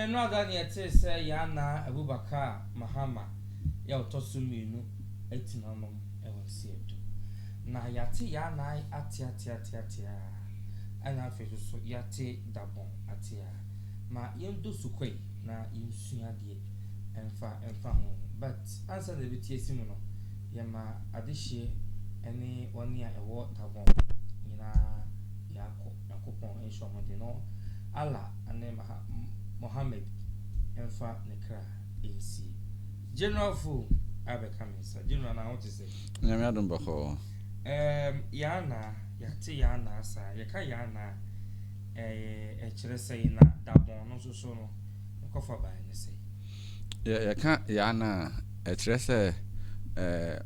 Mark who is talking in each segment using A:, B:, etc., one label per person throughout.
A: Abusua no ada ne yɛtee sɛ Yana Abubakar Mahama yɛ ɔtɔ so mmienu atena nom wɔ nseɛ do. Na yɛate Yana ateateateatea, ɛna afei nso so yɛate Dabɔn atea. Ma yɛndɔ sukɔ yi na yɛnsua adeɛ ɛmfa ɛmfa ho. But ansa na yɛbɛti asi mu no, yɛma adehyeɛ ne wɔn a ɛwɔ Dabɔn nyinaa yɛakɔ. Nyankopɔn nhyɛ wɔn den na Allah ne Mohammed mfa ne kra nsie. General Fo abɛka me nsa. General, na ho te sɛ?
B: Nyame adom, bɔkɔɔ.
A: Yana, yɛate Yana saa. Yɛka Yana, ɛkyerɛ sɛ na Dabɔn no nso so no, ɛkɔfa ban ne sɛ?
B: Yɛka Yana a, ɛkyerɛ sɛ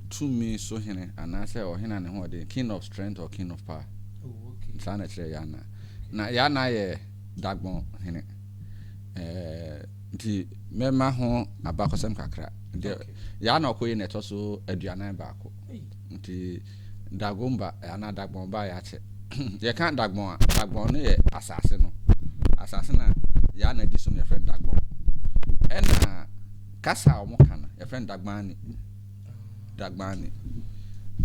B: tumi so hene anaasɛ ɔhene a ne ho ɔden, king of strength or king of power. Saa na ɛkyerɛ Yana. Na Yana yɛ Dagbɔn hene. Nti mɛma ho abakɔsɛm kakra. Nti Yana ɔkɔ yi na ɛtɔ so 41. Nti Dagomba anaa Dagbɔn ba yɛakyɛ. Yɛka Dagbɔn a, Dagbɔn no yɛ asase no. Asase na Yana di so no, yɛfrɛ no Dagbɔn. Ɛna kasa a wɔn ka no, yɛfrɛ no Dagbani. Dagbani.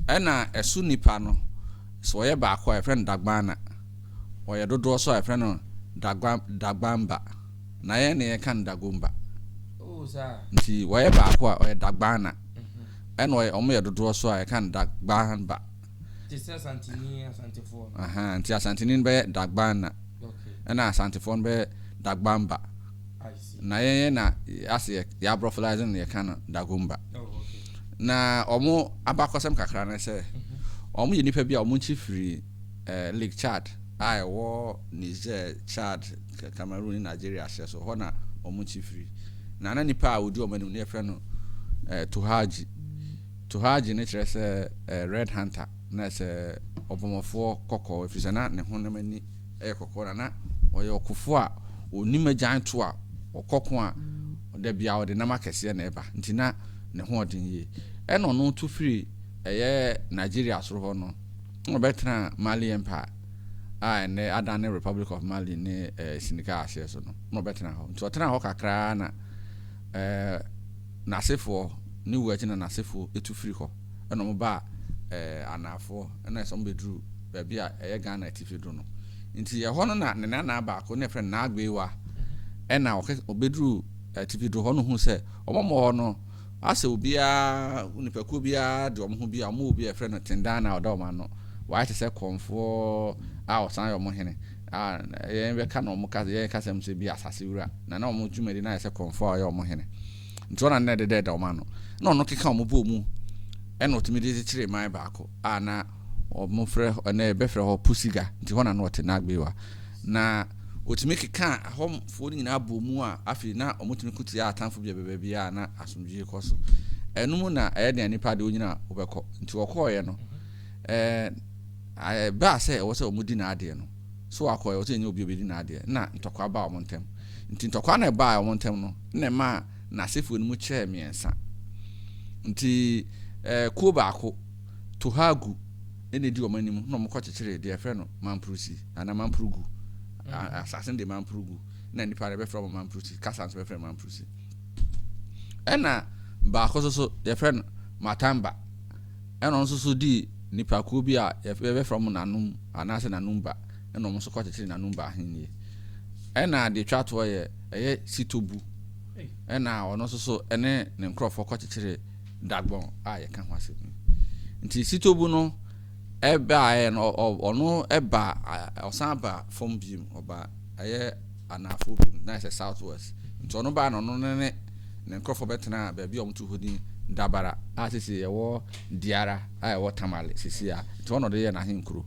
B: Ɛna ɛso nipa no, sɛ ɔyɛ baako a, yɛfrɛ no Dagbana. Ɔyɛ dodoɔ so a, yɛfrɛ no Dagbamba. Na yɛn na yɛka no Dagomba.
A: Oh, saa.
B: Nti wɔyɛ baako a, ɔyɛ Dagbana. Ɛna ɔyɛ ɔmo yɛ dodoɔ so a, yɛka no Dagbamba.
A: Te sɛ Asanteni, Asantefoɔ no.
B: Aha, nti Asanteni no bɛyɛ Dagbana. Ɛna Asantefoɔ no bɛyɛ Dagbamba.
A: I see.
B: Na yɛn na ase yɛ yɛaborɔfolize no, yɛka no Dagomba. Na ɔmo abakɔsɛm kakra ne sɛ ɔmo yɛ nipa bi a ɔmo nkyi firi Lake Chad a ɛwɔ Niger, Chad, Cameroon ne Nigeria ahyɛ so hɔ na ɔmo nkyi firi. Na nipa a odi ɔmo anim no, yɛfrɛ no Tohaji. Tohaji no kyerɛ sɛ red hunter, na sɛ ɔbɔmmɔfoɔ kɔkɔɔ, ɛfiri sɛ na ne honam ani yɛ kɔkɔɔ, na ɔyɛ ɔkofoɔ a onim agyan to a ɔkɔko a da bia ɔde nam akɛseɛ na ɛba, nti na ne ho ɔden yie. Ɛna ɔno to firi ɛyɛ Nigeria soro hɔ no na ɔbɛtena Mali Empire a ɛnɛ adane Republic of Mali ne Senegal aseɛ so no, na ɔbɛtena hɔ. Nti ɔtena hɔ kakraa na n'asefoɔ ne wu akyi na n'asefoɔ etu firi hɔ, ɛna wɔn baa anaafoɔ, ɛna ɛsɛ wɔn bɛduru baabi a ɛyɛ Ghana atifi do no. Nti ɛhɔ no na ne nana baako ne yɛfrɛ no Naagbewa, ɛna ɔbɛduru atifi do hɔ no hu sɛ wɔn a wɔwɔ hɔ no asɛ obiara, nipakuo biara de wɔn ho bi a wɔn wɔ bi a yɛfrɛ no Tendana a ɔda wɔn ano, wɔayɛ te sɛ kɔnfoɔ a ɔsan yɛ wɔn hene a yɛn bɛka na wɔn kasa, yɛn kasa mu sɛ bi asase wura, na wɔn dwumadi no ayɛ sɛ kɔnfoɔ a ɔyɛ wɔn hene. Nti ɔna ne deda da wɔn ano na ɔno keka wɔn bɔ mu, ɛna ɔtumi de kyekyere man baako a na wɔn frɛ, ɛnɛ yɛbɛfrɛ hɔ Pusiga. Nti hɔ na na ɔte, Naagbewa, na ɔtumi keka ahɔfoɔ no nyinaa bɔ mu a afei na wɔtumi ko tia atamfo bi a bɛbɛ bi a na asomdwie kɔ so. Ɛno mu na ɛyɛ den a nipa de onyina wobɛkɔ. Nti wɔkɔɔeɛ no, ɛbaa sɛ ɛwɔ sɛ wɔn di n'adeɛ no so wakɔ, ɛwɔ sɛ ɛnyɛ obi a obɛdi n'adeɛ, na ntɔkwa baa wɔn ntam. Nti ntɔkwa na ɛbaa wɔn ntam no na ɛmaa n'asefoɔ no mu kyɛɛ mmiɛnsa. Nti kuo baako, Tohagu, ɛna edi wɔn anim na wɔn kɔ kyekyere deɛ yɛfrɛ no Mampurusi anaa Mampurugu. Asase no de Mampurugu, na nipa no bɛfrɛ wɔn Mampurusi, kasa nso bɛfrɛ Mampurusi. Ɛna baako nso so yɛfrɛ no Matamba, ɛna ɔno nso so di nipakuo bi a yɛbɛfrɛ wɔn Nanum anaasɛ Nanumba, ɛna wɔn nso kɔ kyekyere Nanumba ahennie. Ɛna deɛ twa toɔ yɛ ɛyɛ Sitobu, ɛna ɔno nso so ɛne ne nkurɔfoɔ kɔ kyekyere Dagbɔn a yɛka ho asɛm yi. Nti Sitobu no ɛbaeɛ no, ɔno ɛba, ɔsan ba fam biem, ɔba ɛyɛ anaafoɔ biem, na ɛsɛ south west. Nti ɔno baa no, ɔno ne ne nkurɔfoɔ bɛtena baabi a wɔto hɔ din Dabara a sisi ɛwɔ Diara a ɛwɔ Tamale sisi a. Nti ɔno ɔde yɛ n'ahenkuro,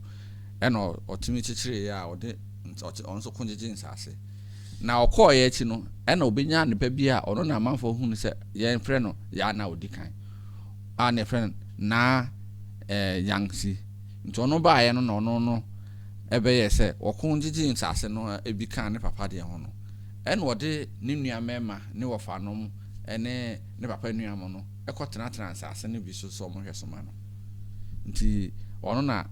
B: ɛna ɔtumi kyekyereeɛ a ɔde ɔno nso ko gyegye nsaase. Na ɔkɔɔeɛ akyi no, ɛna ɔbɛnya ne ba bi a ɔno na amanfoɔ hunu sɛ yɛmfrɛ no Yaa na ɔdi kan a na yɛfrɛ no Naa Yangsi. Nti ɔno baeɛ no na ɔno no ɛbɛyɛ sɛ ɔko gyegye nsaase no bi kaa ne papa deɛ ho no, ɛna ɔde ne nua mmarima ne wɔfanom ne ne papa nua mo no kɔtenatena nsaase no bi so sɛ wɔn hwɛ so ma no. Nti ɔno na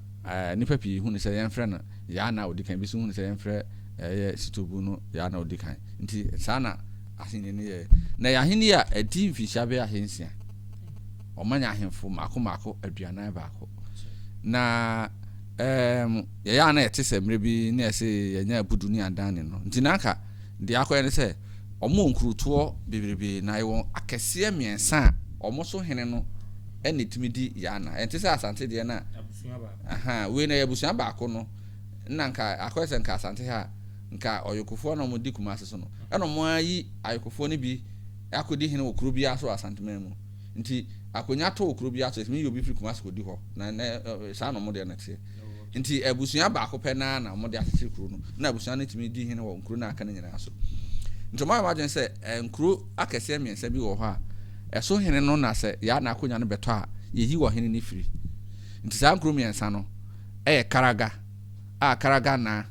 B: nnipa pii hu no sɛ yɛmfrɛ no Yaa na ɔdi kan, bi nso hu no sɛ yɛmfrɛ ɛyɛ Sitobu no Yaa na ɔdi kan. Nti saa na ahenni no yɛɛ. Na ɛyɛ ahenni a ɛdi mfinhyia bɛyɛ ahansia. Wɔanya ahemfo mmaako mmaako 41. Na ɛɛm yɛyɛ a na yɛte sɛ mmerɛ bi na yɛse yɛnya abudu ne adanne no. Nti na anka deɛ akɔyɛ ne sɛ wɔn wɔ nkurotoɔ bebrebe na yɛwɔ akɛseɛ mmiɛnsa a wɔn so hene no na ɛtumi di Yaa-Na. Ɛnte sɛ Asante deɛ no a, ahaa, wei no ɛyɛ abusua baako no na nka akɔyɛ sɛ nka Asante ha a nka Ɔyokofoɔ na wɔdi Kumasi so no ɛna wɔayi Ayokofoɔ no bi akɔdi hene wɔ kuro biara so wɔ Asanteman mu. Nti akonnwa tɔ wɔ kuro biara so, ɛtumi yi obi firi Kumasi kɔdi hɔ. Na ɛnɛ saa na wɔn deɛ no teɛ. Nti abusua baako pɛ no ara na wɔde akyekyere kuro no, na abusua no tumi di hene wɔ nkuro no a aka no nyinaa so. Nti wɔayɛ wɔn adwene sɛ nkuro akɛseɛ mmiɛnsa bi wɔ hɔ a, ɛso hene no na sɛ yɛa na akonnwa no bɛtɔ a, yɛyi ɔhene no firi. Nti saa nkuro mmiɛnsa no yɛ Karaga, a Karaga Naa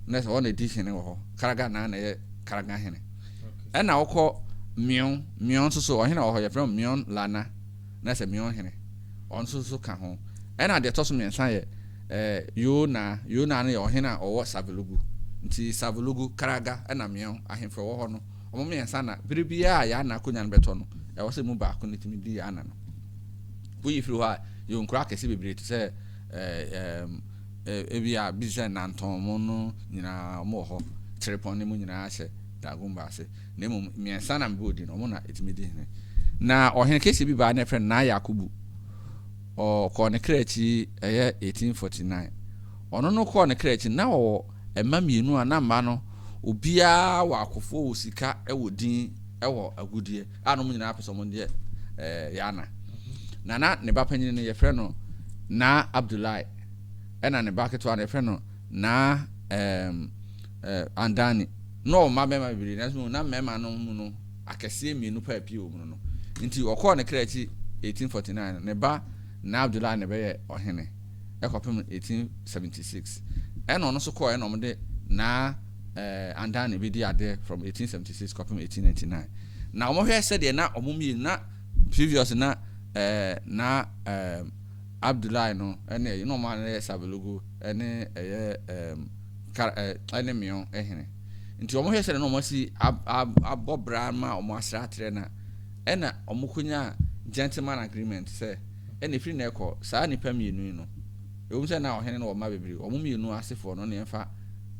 B: na sɛ ɔna ɛdi hene wɔ hɔ. Karaga Naa na ɛyɛ Karaga hene. Ɛna wokɔ Mion, Mion nso so ɔhene wɔ hɔ yɛfrɛ no Mion Lana, na sɛ Mion hene. Ɔno nso so ka ho. Ɛna deɛ ɛtɔ so mmiɛnsa yɛ eh, Yoo Naa. Yoo Naa no yɛ ɔhene a ɔwɔ Savelugu. Nti Savelugu, Karaga ɛna Mion ahemfo ɛwɔ hɔ no, wɔn mmiɛnsa na bere biara a Yaa-Naa akonnwa no bɛtɔ no, ɛwɔ sɛ emu baako no tumi di Yaa-Naa no. Woyi firi hɔ a, yɛwɔ nkuro akɛse bebree te sɛ eh, eh, ebi a bi te sɛ Nantɔn mo no nyinaa wɔn wɔ hɔ. Kyerepɔn ne mu nyinaa hyɛ Dagomba ase. Na mmom mmiɛnsa na mebɔɔ din no, wɔn na ɛtumi di hene. Na ɔhene kɛseɛ bi baa na yɛfrɛ no Naa Yakubu. Ɔkɔɔ ne kra akyi ɛyɛ 1849. Ɔno no kɔɔ ne kra akyi na ɔwɔ mma mmienu a na mma no obiara wɔ akofoɔ wɔ sika wɔ din wɔ agudeɛ a na wɔn nyinaa pɛ sɛ wɔn deɛ ɛɛ Yana. Na na ne ba panyin no yɛfrɛ no Naa Abdullahi ɛna ne ba ketewa no yɛfrɛ no Naa ɛɛm eh, Andani. Na ɔwɔ mma mmarima bebree, nanso na mmarima no mu no, akɛseɛ mmienu pɛ apue wɔ mu no no. Nti ɔkɔɔ ne kra akyi 1849 no, ne ba Naa Abdullahi na ɛbɛyɛɛ ɔhene ɛkɔpem 1876. Ɛna ɔno nso kɔɔ ɛna wɔde Naa eh, Andani bɛdi adeɛ from 1876 kɔpem 1899. Na wɔhwɛ sɛdeɛ na wɔn mmienu na previous na eh, Naa eh, Abdullahi no ɛne ɛyi na wɔn a na ɛyɛ Savelugu ɛne ɛyɛ eh, kar ɛ ɛne Meon hene. Nti wɔhwɛ sɛdeɛ na wɔasi abɔ bra ma wɔn asra atrɛ no a, ɛna wɔkɔnyaa gentleman agreement sɛ ɛna ɛfiri nnɛ rekɔ saa nnipa mmienu yi no, ɛwom sɛ na ɔhene no wɔ mma bebree, wɔn mmienu asefoɔ no na yɛmfa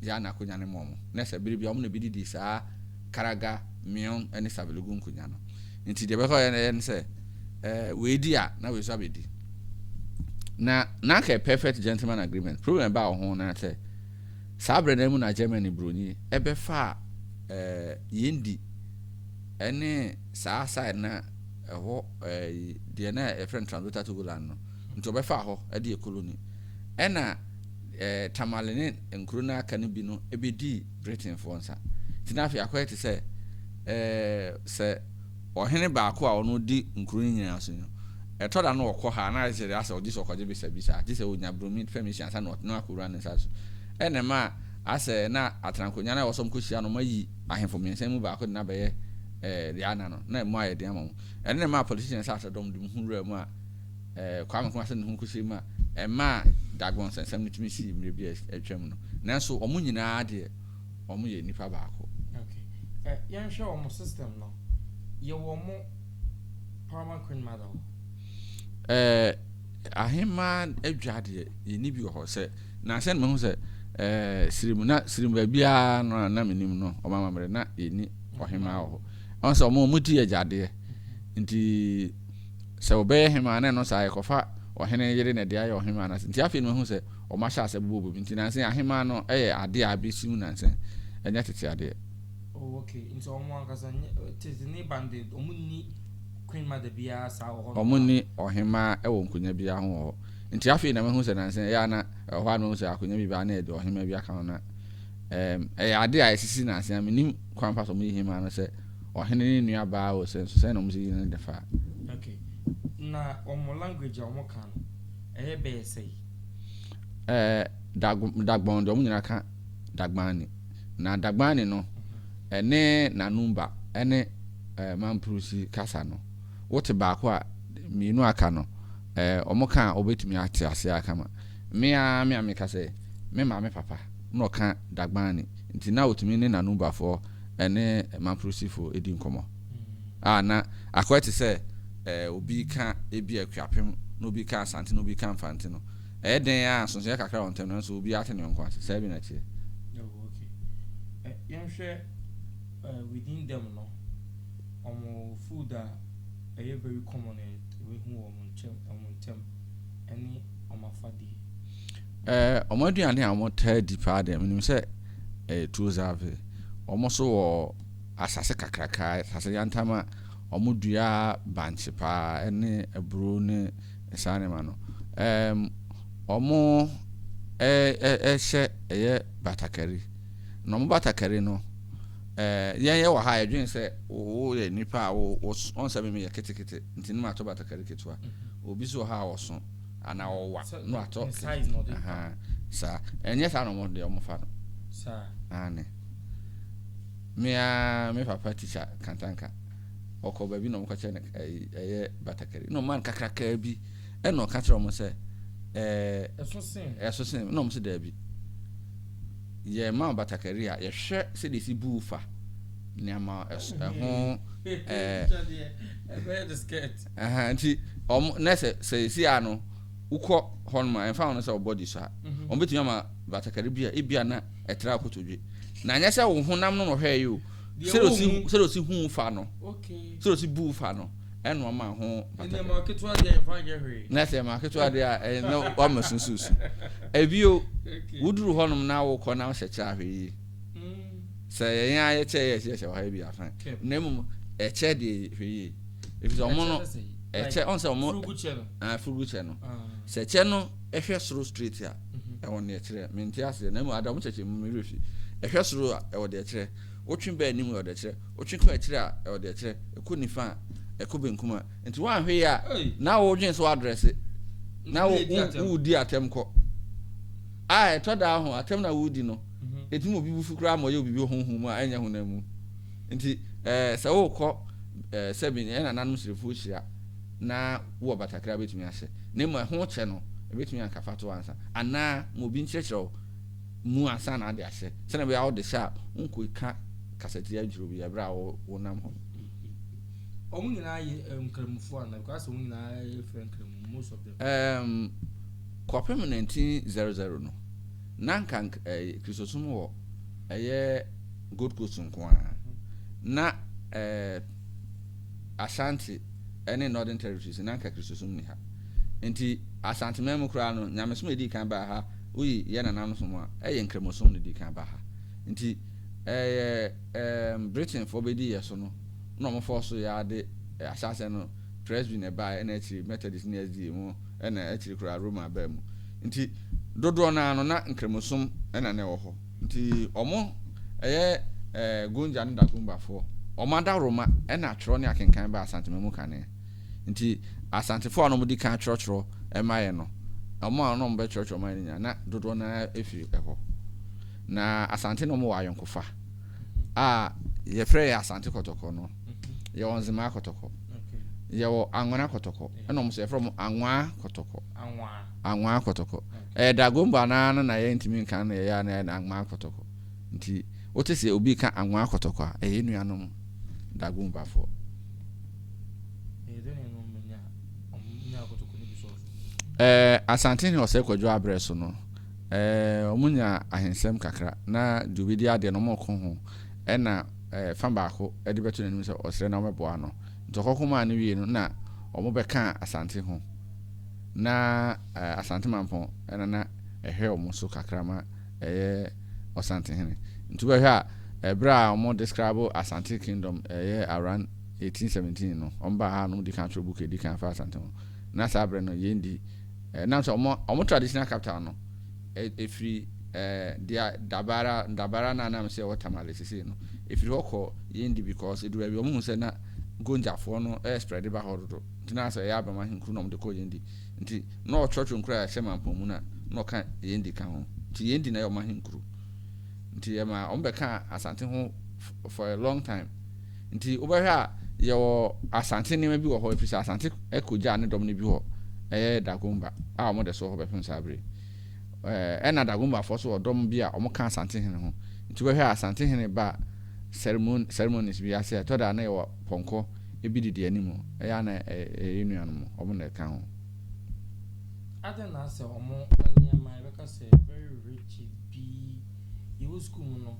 B: Ghana akonnwa no ma wɔn. Na sɛ bere biara wɔn na ɛbɛdidi saa Karaga, Meon ne Savelugu nkonnwa no. Nti deɛ ɛbɛkɔ yɛ ne sɛ ɛɛ wei di a na wei nso abɛdi. Na na anka yɛ perfect gentleman agreement. Problem ɛbaa wɔ ho no sɛ saa berɛ no mu na Germany broni ɛbɛfaa ɛɛ yɛn di ɛne saa side na ɛhɔ ɛɛ deɛ na yɛfrɛ no Transvolta Togoland no nti ɔbɛfaa hɔ ɛde yɛ colony ɛna ɛɛ Tamale ne nkuro no aka no bi no ɛbɛdii Britainfoɔ nsa nti na afei akɔyɛ te sɛ ɛɛ sɛ ɔhene baako a ɔno di nkuro no nyinaa so no Ɛtɔ da no ɔkɔ ha na ayɛ sɛ asɛ ɔgye sɛ ɔkɔgye bisa bi saa, gye sɛ ɔnya broni permission ansa na ɔno akɔwura ne nsa so. Ɛna ɛma asɛ na atenankonnwa no a ɛwɔ sɛ wɔkɔhyia no wɔayi ahemfo mmiɛnsa mu baako de no abɛyɛ eh, Rihanna no, na ɛmu ayɛ den ama wɔn. Ɛno na ɛmaa politicians a asɛ dɔm de mu ho wuraa mu a eh, Kwame Nkrumah sɛ ne ho kɔhyɛ mu a ɛmaa Dagbon nsɛnsɛm no tumi sii mmerɛ bi a atwam no. Nanso wɔn nyinaa deɛ wɔn yɛ nnipa baako.
A: Okay. Eh, yɛnhwɛ wɔn system no. Yɛwɔ wɔn Paramount Queen Mother hɔ.
B: Ɛɛ ahemmaa adwa deɛ yɛnni bi wɔ hɔ sɛ na sɛ na mehu sɛ ɛɛ sirim na sirim baabiara no a na menim no ɔmo amammerɛ na yɛnni ɔhemmaa wɔ hɔ ɔn sɛ ɔmo ɔmo di agyadeɛ nti sɛ wɔbɛyɛ hemaa na ɛno saa yɛkɔfa ɔhene yere na ɛde ayɛ ɔhemaa no ase nti afei na mehu sɛ ɔmo ahyɛ ase bobɔ bi nti nansa ahemaa no ɛyɛ adeɛ a abɛsi mu nansa ɛnyɛ tete adeɛ.
A: Oh okay, nti ɔmo ankasa nyɛ tete ne ba no de ɔmo nni queen mother biara saa wɔ hɔ nom
B: Ɔmo nni ɔhemaa wɔ nkonya biara ho wɔ hɔ. Nti afei na mahu sɛ nansa yi ɛyɛ a na ɛwɔ hɔ a na mahu sɛ akonya bi ba a na yɛde ɔhemaa bi aka ho na ɛɛm ɛyɛ ade a ɛsisi nansa yi mennim kwan fa so ɔmo yi hemaa no sɛ ɔhene ne nua baa o sɛ nso sɛn na ɔmo si yi no de fa.
A: Okay, na ɔmo language a ɔmo ka no ɛyɛ bɛyɛ sɛn?
B: Ɛɛ Dag Dagbon deɛ ɔmo nyinaa ka Dagbani. Na Dagbani no ne Nanumba ne Mamprusi kasa no, wote baako a, mmienu a aka no, wɔka a wobɛtumi ate aseɛ ara kama. Me ara me a meka sɛ, me maame papa. na ɔka Dagbani nti na ɔtumi ne Nanumbafoɔ ne Mamprusifoɔ di nkɔmmɔ. A na akɔyɛ te sɛ obi ka ebi Akuapem na obi ka Asante na obi ka Mfante no. Ɛyɛ dɛn ara a nsonsonoeɛ kakra wɔ ntam nanso obiara te ne yɔnko ase. Saa bi na ɛteɛ.
A: Oh, okay. Yɛnhwɛ within them no, wɔn food a ɛyɛ very common a yɛbɛhu wɔ wɔn nkyɛn, wɔn ntam ɛne wɔn afadeɛ.
B: Wɔn aduane a wɔtaa di paa deɛ, menim sɛ ɛyɛ tuo zaafe. Wɔn nso wɔ asase kakraka, asase yantam a wɔdua bankye paa ne aburo ne saa nneɛma no. Ɛɛm, wɔn ɛhyɛ ɛyɛ batakari. Na wɔn batakari no, ɛɛ yɛn yɛ wɔ ha yɛdwen sɛ woyɛ nipa a wo wo wɔn sɛ me meyɛ ketekete nti ne ma atɔ batakari ketewa. Obi nso wɔ ha a ɔso anaa ɔwa na watɔ saa. Ɛnyɛ saa na wɔn deɛ wɔn fa no.
A: Saa.
B: Aane. Me ara me papa tikya Kantanka, ɔkɔ baabi na wɔkɔkyerɛ no ɛyɛ batakari. Na ɔma no kakrakaa bi ɛna ɔka kyerɛ wɔn sɛ ɛɛ
A: ɛso sen.
B: Ɛso sen. Na wɔn sɛ daabi. Yɛma wo batakari a yɛhwɛ sɛdeɛ esi bu fa nneɛma ɛso ɛho ɛɛ.
A: Ɛbɛyɛ de skirt.
B: Ɛhɛn nti wɔn na sɛ sɛ esi ano wokɔ hɔ nom a ɛnfa ho no sɛ ɔbɔ di so a wɔn betumi ama batakari bi a ebi a na ɛtra kotodwe. Na nyɛ sɛ wo honam no na ɔhwɛɛ yi o. Sɛdeɛ ɔsi sɛdeɛ ɔsi hu fa no. Sɛdeɛ ɔsi bu fa no ɛna ɔma ho
A: bata. Nneɛma ketewa deɛ nfa nyɛ hwee.
B: Na sɛ ɛma ketewa deɛ a ɛyɛ na wama sunsunsu. Ebio woduru hɔnom na wokɔ na wohyɛ kyɛ ahwɛ yie. Sɛ yɛn ara yɛkyɛ yɛ yɛhyɛ wɔ ha bi afan. Na mmom ɛkyɛ deɛ hwɛ yie. Efisɛ ɔmo no ɛkyɛ ɔn sɛ ɔmo
A: furugu kyɛ no.
B: Ah furugu kyɛ no. Sɛ kyɛ no ɛhwɛ soro straight a, ɛwɔ nea ɛkyerɛ. Mente aseɛ, na mmom ada wɔn kyerɛkyerɛ mu me werɛ fi. Ɛhwɛ soro a, ɛwɔ deɛ ɛkyerɛ. Wotwe ba anim a, ɛwɔ deɛ ɛkyerɛ. Wotwe kɔ akyire a, ɛwɔ deɛ ɛkyerɛ. Ɛkɔ nifa a, ɛkɔ benkum a. Nti woanhwɛ yie a, na wodwen sɛ woadrɛse, na woredi atɛm kɔ. A ɛtɔ da ho, atɛm na woredi no, ɛtumi obi bo fu koraa ma ɔyɛ wo biribi wɔ honhom mu a ɛnyɛ honam mu. Nti ɛɛ sɛ worekɔ ɛɛ sɛbi yɛn nananom Sirifoɔ hyira na wowɔ batakari a wobɛtumi ahyɛ, na mmom ɛho kyɛ no, ɛbɛtumi anka fa to hɔ ansa, anaa ma obi nkyerɛkyerɛ wo mu ansa na ade ahyɛ, sɛdeɛ ɛbɛyɛ a wode hyɛ a, wonkɔka kasatia nkyerɛ obi ɛberɛ a wonam hɔ no.
A: Wɔn nyinaa yɛ Nkramofoɔ anaa? Because wɔn nyinaa yɛ frɛ Nkramu, most of them.
B: Um, kɔpem 1900 no, na nka eh, Kristosom wɔ ɛyɛ Gold Coast nko ara. Na eh, Ashanti ne Northern Territories na anka Kristosom nni ha. Enti Asanteman mu koraa no, nyamesom a edii kan baa ha, woyi yɛn nananom som a, ɛyɛ Nkramosom na edii kan baa ha. Nti ɛyɛ ɛɛm Britainfoɔ bɛdii yɛn so no na wɔfɔɔ so yɛ ara de ahyɛaseɛ no Presby na ɛbaeɛ ɛna akyiri Methodist ne SDA mu ɛna akyiri koraa Roma baa mu. Nti dodoɔ no ara no na Nkramosom na na ɛwɔ hɔ. Nti ɔmo ɛyɛ ɛɛ Gonja ne Dagomba foɔ. Ɔmo adaworoma ɛna atwerɛ ne akenkan baa Asantema mu kane. Nti Asantefoɔ a na ɔmo di kan twerɛtwerɛ ɛma yɛ no, ɔmo a na ɔmo bɛ twerɛtwerɛ ma yɛ no nyinaa na dodoɔ no ara ɛfiri ɛhɔ. Na Asante ne ɔmo wɔ ayɔnkofa a yɛfrɛ yɛ Asante Kɔtɔkɔ no, yɛwɔ Nzemaa Kɔtɔkɔ, yɛwɔ Anwona Kɔtɔkɔ, ɛna ɔmo nso yɛfrɛ ɔmo Anwaa Kɔtɔkɔ. Anwaa Kɔtɔkɔ. Ɛyɛ Dagomba no ara no na yɛntumi nka no yɛyɛ a na ɛyɛ Anwaa Kɔtɔkɔ. Nti wote sɛ obi reka Anwaa Kɔtɔkɔ a, ɛyɛ yɛn nuanom Dagombafoɔ. Ɛɛ Asantehene Osei Kwadwo abrɛ so no, ɛɛ wɔn nya ahensɛm kakra na deɛ obi di adeɛ no wɔn ko ho ɛna ɛɛ fa baako ɛde bɛto n'anim sɛ ɔsrɛ na wɔbɛboa no. Nti ɔkɔko maa no wie no na wɔn bɛka Asante ho. Na Asante Mampɔn na na ɛhwɛ wɔn so kakra ma ɛyɛ Ɔsantehene. Nti wobɛhwɛ a, ɛberɛ a wɔn describe Asante Kingdom ɛyɛ around 1817 no, wɔn baa ha na wɔn di kan twerɛ book a ɛdi kan fa Asante ho. Na saa berɛ no yɛn di, ɛnam sɛ wɔn wɔn traditional capital no ɛfiri ɛɛ deɛ Dabara, Dabara na anam sɛ ɛwɔ Tamale sesei no, ɛfiri hɔ kɔ yɛn di because ɛduru baabi wɔn hu sɛ na Gonjafoɔ no ɛrespread ba hɔ dodo. Nti na sɛ ɛyɛ Abam ahenkuro na wɔde kɔ Yendi. Nti na ɔtwerɛtwerɛ nkuro a ɛhyɛ Mampɔn mu no a, na ɔka Yendi ka ho. Nti Yendi na ɛyɛ wɔn ahenkuro. Nti ɛma wɔbɛkaa Asante ho for a long time. Nti wobɛhwɛ a yɛwɔ Asante nneɛma bi wɔ hɔ ɛfiri sɛ Asante kɔgyaa ne dɔm no bi wɔ ɛyɛ Dagomba a wɔde so hɔ bɛpem saa bere yi. Ɛna Dagombafoɔ nso wɔ dɔm bi a wɔka Asantehene ho. Nti wobɛhwɛ a Asantehene ba ceremon ceremonies bi ase a, ɛtɔ da a na yɛwɔ pɔnkɔ bi didi anim. Ɛyɛ a na ɛyɛ yɛn nuanom, wɔn na ɛka ho.
A: Adɛn na asɛ wɔn nneɛma yɛbɛka sɛ very rigid bi yɛwɔ sukuu mu no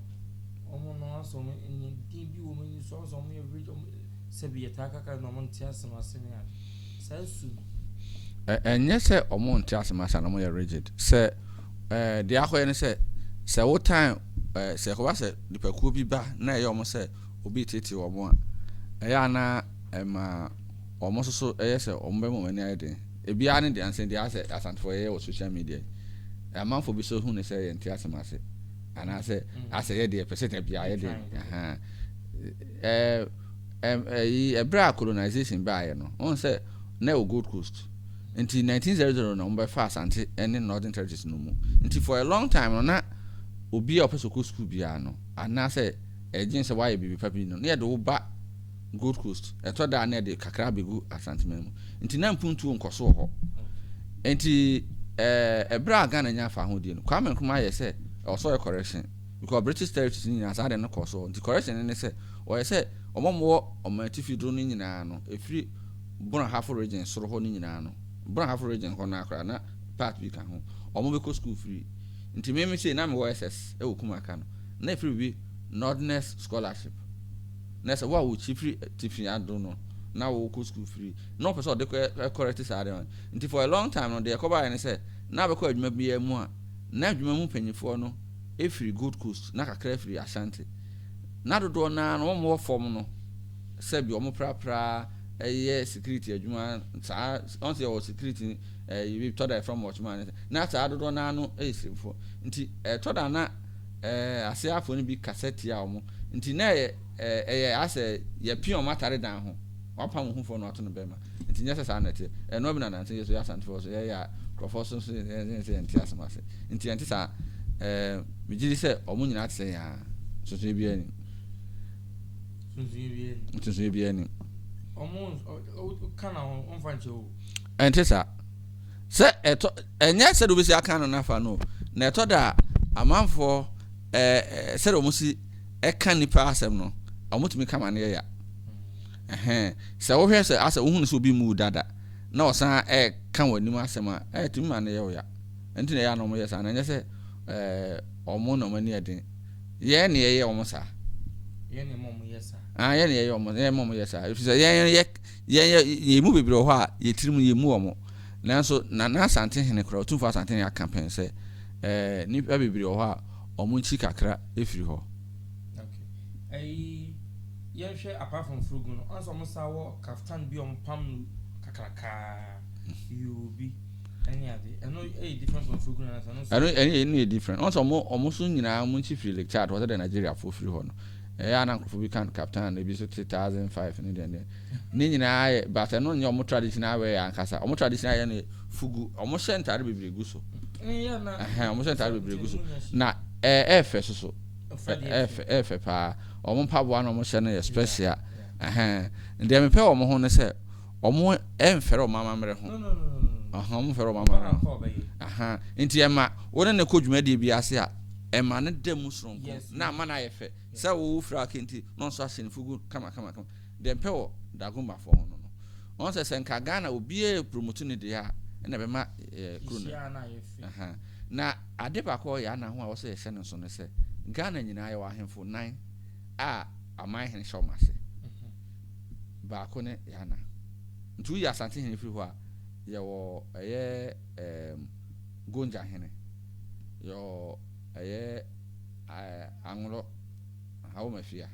A: wɔn no asɛ wɔn nneɛ din bi wɔ wɔn ani so asɛ wɔn yɛ rigid wɔn sɛbi yɛtaa kaka na wɔn nte asɛm ase ne ade saa su no.
B: Ɛnyɛ sɛ wɔn nte asɛm ase na wɔn yɛ rigid sɛ ɛɛ deɛ akɔyɛ ne sɛ sɛ wotan ɛɛ sɛ ɛkɔba sɛ nipakuo bi ba na ɛyɛ wɔn sɛ obi retete wɔn a ɛyɛ a na ɛma wɔn nso so yɛ sɛ wɔbɛma wɔn ani ayɛ den. Ebiara ne deɛ ansa deɛ asɛ Asantefoɔ yɛyɛ wɔ social media yi. Amanfoɔ bi so hu ne sɛ yɛnte asɛm ase anaasɛ asɛ yɛ deɛ pɛ sɛ da biara yɛ deɛ. Ɛɛ ɛyi ɛberɛ a colonization baeɛ no, wɔn sɛ na ɛwɔ Gold Coast. Nti 1900 na wɔbɛfa Asante ne Northern Territories no mu. Nti for a long time no na obi a ɔpɛ sɛ ɔkɔ school biara no anaasɛ ɛgyen sɛ woayɛ biribi pa bi no na yɛde wo ba Gold Coast, ɛtɔ da a na yɛde kakra abɛgu Asanteman mu. Nti na mpuntuo nkɔ so wɔ hɔ. Nti ɛberɛ a Ghana nyaa fahodie no, Kwame Nkrumah yɛ sɛ ɛwɔ sɛ ɔyɛ correction because British territories no nyinaa saa adeɛ no kɔɔ so wɔ hɔ. Nti correction no ne sɛ ɔyɛ sɛ wɔn a wɔwɔ ɔman atifi do no nyinaa no, ɛfiri Brong Ahafo region soro hɔ no nyinaa no, Brong Ahafo region hɔ no ara koraa na part bi ka ho, wɔbɛkɔ school free. Nti me me sei na mewɔ SS wɔ Kumaka no, na ɛfiri biribi Northerners Scholarship. Na sɛ wo a wokyi firi atifi ado no na wokɔ sukuu firi na ɔpɛ sɛ ɔde kɔ correct saa adeɛ no. Nti for a long time no deɛ ɛkɔbaeɛ ne sɛ na abɛkɔ adwuma biara mu a na adwuma mu mpanimfoɔ no firi Gold Coast na kakra firi Ashanti. Na dodoɔ no ara no wɔn wɔ fam no sɛbi wɔn prapra yɛ security adwuma saa wɔn sɛ yɛwɔ security ɛyi tɔ da yɛfrɛ wɔn watchman na saa dodoɔ no ara no yɛ sirimfoɔ. Nti ɛtɔ da na ɛɛ aseafoɔ no bi kasa tia wɔn nti na ɛyɛ ɛɛ ɛyɛ asɛ yɛpia wɔn atare dan ho wapam wo ho fɔ no ato no bɛrima nti nyɛ sɛ saa na ɛteɛ ɛnoa bi na nansa yɛ so yɛ asantefoɔ so yɛyɛ a nkurɔfoɔ so so yɛ sɛ yɛnte asɛm ase nti ɛnte saa ɛɛ megye di sɛ wɔn nyinaa te sɛ yɛn ara nsonsonoeɛ biara nim nsonsonoeɛ biara nim ɛnte saa Sɛ ɛtɔ, ɛnyɛ sɛdeɛ wobɛsi aka no nafa no, na ɛtɔ da a amanfoɔ ɛɛ sɛdeɛ wɔn si ɛka nipa asɛm no, wɔn tumi ka ma no yɛ ya. Ɛhɛn, sɛ wohwɛ sɛ asɛ wohunu sɛ obi mu dada na ɔsan ɛka wɔn anim asɛm a, ɛtumi ma no yɛ wo ya. Ɛnti na ɛyɛ a na wɔn yɛ saa, na ɛnyɛ sɛ ɛɛ wɔn na wɔn ani yɛ den. Yɛn na yɛyɛ wɔn saa.
A: Yɛn na wɔn yɛ saa.
B: Ah, yɛn na yɛyɛ wɔn, yɛn ma wɔn yɛ saa. Efisɛ yɛn yɛ yɛn yɛ yɛn mu bebree wɔ hɔ a yɛn tirim yɛn mu wɔn. Nanso Nana Asantehene koraa, Otumfoɔ Asantehene aka pɛn sɛ, ɛɛ nnipa bebree wɔ hɔ a wɔn nkyi kakra firi hɔ.
A: Okay. Ɛyi yɛnhwɛ apart from furugu no, ɔn sɛ wɔn san wɔ kaftan bi a wɔn pam no kakrakaa yoo bi ɛne ade. Ɛno ɛyɛ different from furugu no anaasɛ ɛno nso?
B: Ɛno ɛno yɛ different. Ɔn sɛ wɔn wɔn nso nyinaa wɔn nkyi firi Lake Chad hɔ sɛdeɛ Nigeriafoɔ firi hɔ no. Ɛyɛ a na nkurɔfoɔ bi ka no kaftan, ebi nso 3005 ne deɛ deɛ. Ne nyinaa yɛ but ɛno nyɛ wɔn traditional wear ankasa. Wɔn traditional yɛ no yɛ fugu. Wɔn hyɛ ntaade bebree gu so. Ɛhɛn wɔn hyɛ ntaade bebree gu so. Na ɛɛ ɛɛfɛ soso. Ɛɛfɛ ɛɛfɛ paa. Wɔn mpaboa na wɔn hyɛ no yɛ special. Ɛhɛn deɛ mepɛ wɔn ho ne sɛ wɔn ɛnfɛre wɔn amammerɛ ho. Ɛhɛn wɔn mfɛre wɔn amammerɛ ho. Ɛhɛn nti ɛma wɔn ne no kɔ dwumadie bi ase a ɛma no da mu soronko na ama no ayɛ fɛ. Sɛ wo fira kente na ɔnso ahyɛ ne fugu kama kama kama. Deɛ mpɛ wɔ Dagombafɔɔ ho no no, wɔn sɛ sɛ nka Ghana obiara promote ne deɛ a, ɛna ɛbɛma yɛ kuro no. Aha. Na ade baako a ɔyɛ ana ho a wɔsɛ yɛhyɛ no nso ne sɛ, Ghana nyinaa yɛwɔ ahemfo nan a aman hene hyɛ wɔn ase. Baako ne Yana. Nti woyi Asante hene firi hɔ a, yɛwɔ ɛyɛ ɛɛm Gonja hene, yɛwɔ ɛyɛ ɛɛ Anglɔ, Ahawomafia.